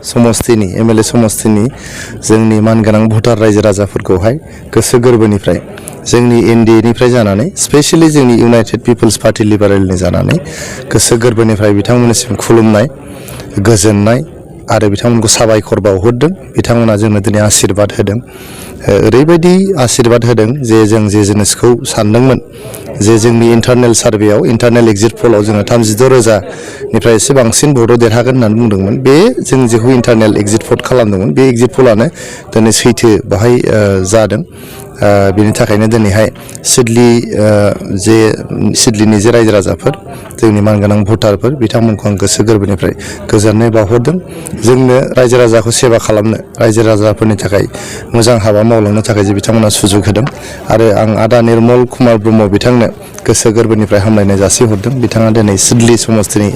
समस्तिनि MLA समस्तिनि जोंनि मानगोनां भटार रायजो राजाफोरखौहाय गोसो गोरबोनिफ्राय जोंनि एनडिएनिफ्राय जानानै स्पेशली जोंनि इउनाइटेड पिपल्स पार्टी लिबारेलनि जानानै गोसो गोरबोनिफ्राय बिथांमोननिसिम खुलुमनाय गोजोननाय आरो बिथांमोनखौ साबायखर बावहरदों। बिथांमोना जोंनो दिनै आशीर्वाद होदों। ओरैबायदि आशीर्वाद होदों जे जों जे जिनिसखौ सानदोंमोन जे जोंनि इन्टारनेल सार्भेयाव इन्टारनेल एग्जिट पलाव जोङो 36,000निफ्राय एसे बांसिन भटआव देरहागोन होननानै बुंदोंमोन। बे जों जेखौ इन्टारनेल एग्जिट पल खालामदोंमोन बे एग्जिट पलानो दिनै सैथो बाहाय जादों। बिनि थाखायनो दिनैहाय सिडलीनि जे रायजो राजाफोर जोंनि मानगोनां भटारफोर बिथांमोनखौ आं गोसो गोरबोनिफ्राय गोजोननाय बावहरदों। जोंनो रायजो राजाखौ सेवा खालामनो रायजो राजाफोरनि थाखाय मोजां हाबा मावलांनो थाखाय जे बिथांमोना सुजुग होदों आरो आं आदा निर्मल कुमार ब्रह्म बिथांनो गोसो गोरबोनिफ्राय हामलायनाय जासिहरदों। बिथाङा दिनै सिडली समस्तिनि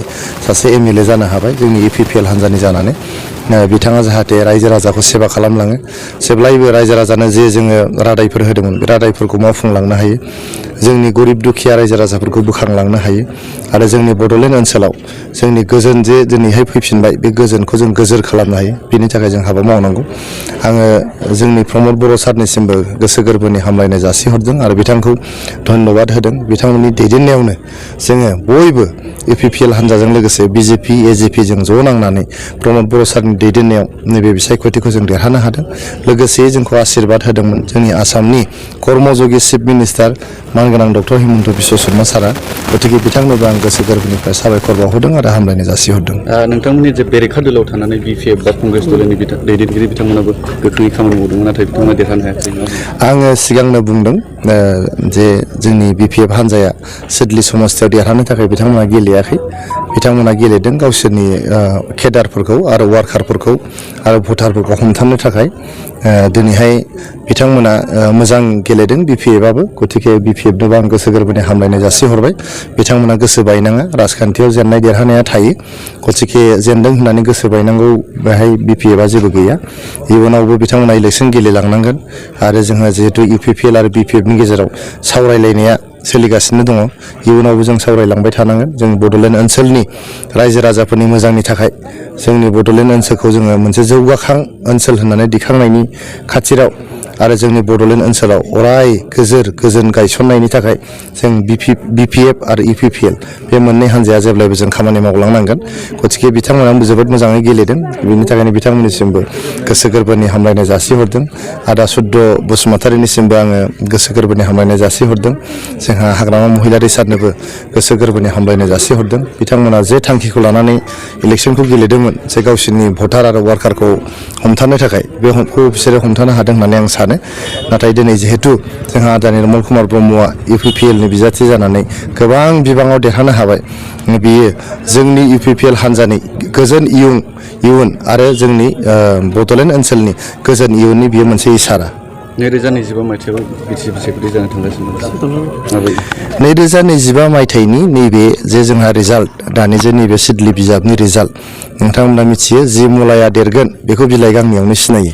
सासे एमएलए जानो हाबाय जोंनि UPPL हान्जानि जानानै। बिथाङा जाहाथे रायजो राजाखौ सेवा खालामलाङो जेब्लायबो रायजो राजानो जे जोङो रादायफोर होदोंमोन बे रादायफोरखौ मावफुंलांनो हायो। जोंनि गरिब दुखिया रायजो राजाफोरखौ बोखांलांनो हायो आरो जोंनि बड'लेण्ड ओनसोलाव जोंनि गोजोन जे दिनैहाय फैफिनबाय बे गोजोनखौ जों गोजोर खालामनो हायो। बिनि थाखाय जों हाबा मावनांगौ। आङो जोंनि प्रमद बर' सारनिसिमबो गोसो गोरबोनि हामलायनाय जासिहरदों आरो बिथांखौ धन्यबाद होदों। बिथांमोननि दैदेननायावनो जोङो बयबो UPPL हान्जाजों लोगोसे BJP AJP जों ज' नांनानै प्रमद बर' सारनि दैदेननायाव नैबे बिसायख'थिखौ जों देरहानो हादों। लोगोसे जोंखौ आशीर्वाद होदोंमोन जोंनि आसामनि कर्मयोगी चिफ मिनिस्टार मानगोनां डक्टर हिमन्त बिश्व शर्मा सारा। गतिके बिथांनोबो आं गोसो गोरबोनिफ्राय साबायखर बावहरदों आरो हामलायनाय जासिहरदों। नोंथांमोननि जे बेरेखा दोलोआव थानानै BPF बा कंग्रेस दलनि दैदेनगिरि बिथांमोनाबो गोख्रोङै खामानि मावदोंमोन नाथाय बिथांमोना देरहानो हायाखै। आङो सिगांनो बुंदों जे जोंनि BPF हान्जाया सिडली समस्तियाव देरहानो थाखाय बिथांमोना गेलेयाखै। बिथांमोना गेलेदों गावसोरनि केडारफोरखौ आरो वार्कारफोरखौ आरो भटारफोरखौ हमथानो थाखाय। दिनैहाय बिथांमोना मोजां गेलेदों BPFआबो। गतिके BPFनोबो आं गोसो गोरबोनि हामलायनाय जासिहरबाय। बिथांमोना गोसो बायनाङा राजखान्थियाव जेननाय देरहानाया थायो। गतिके जेनदों होननानै गोसो बायनांगौ बेहाय BPFआ जेबो गैया। इयुनावबो बिथांमोना इलेक्सन गेलेलांनांगोन आरो जोंहा जिहेतु UPPL आरो BPFनि गेजेराव सावरायलायनाया सोलिगासिनो दङ। इयुनावबो जों सावरायलांबाय थानांगोन। जों बड'लेण्ड ओनसोलनि रायजो राजाफोरनि मोजांनि थाखाय जोंनि बड'लेण्ड ओनसोलखौ जोङो मोनसे जौगाखां ओनसोल होननानै दिखांनायनि खाथिराव आरो जोंनि बड'लेण्ड ओनसोलाव अराय गोजोन गायसननायनि थाखाय जों BPF आरो UPPL बे मोननै हान्जाया जेब्लायबो जों खामानि मावलांनांगोन। गतिके बिथांमोनाबो जोबोद मोजाङै गेलेदों। बिनि थाखायनो बिथांमोननिसिमबो गोसो गोरबोनि हामलायनाय जासिहरदों। आदा सुद्द बसुमतारिनिसिमबो आङो गोसो गोरबोनि हामलायनाय जासिहरदों। जोंहा हाग्रामा महिलारि सारनोबो गोसो गोरबोनि हामलायनाय जासिहरदों। बिथांमोना जे थांखिखौ लानानै इलेक्सनखौ गेलेदोंमोन जे गावसोरनि भटार आरो वार्कारखौ हमथानो थाखाय बेखौ बिसोरो हमथानो हादों होननानै आं सानो। नाथाय दिनै जिहेतु जोंहा आदा निर्मल कुमार ब्रह्मआ UPPLनि बिजाथि जानानै गोबां बिबाङाव देरहानो हाबाय। बियो जोंनि UPPL हान्जानि गोजोन इयुन आरो जोंनि बड'लेण्ड ओनसोलनि गोजोन इयुननि बियो मोनसे इसारा। 2025 मायथाइयाव बिसायख'थि जानो थांगासिनो दं। 2025 मायथाइनि नैबे जे जोंहा रिजाल्ट दानि जे नैबे सिडली बिजाबनि रिजाल्ट नोंथांमोना मिथियो जि मुलाया देरगोन बेखौ बिलाइ गांनैयावनो सिनायो।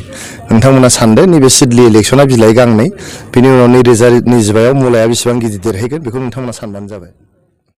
नोंथांमोना सानदो नैबे सिडली इलेक्सना बिलाइ गांनै बिनि उनाव 2025आव मुलाया बेसेबां गिदिर देरहैगोन बेखौ नोंथांमोना सानबानो जाबाय।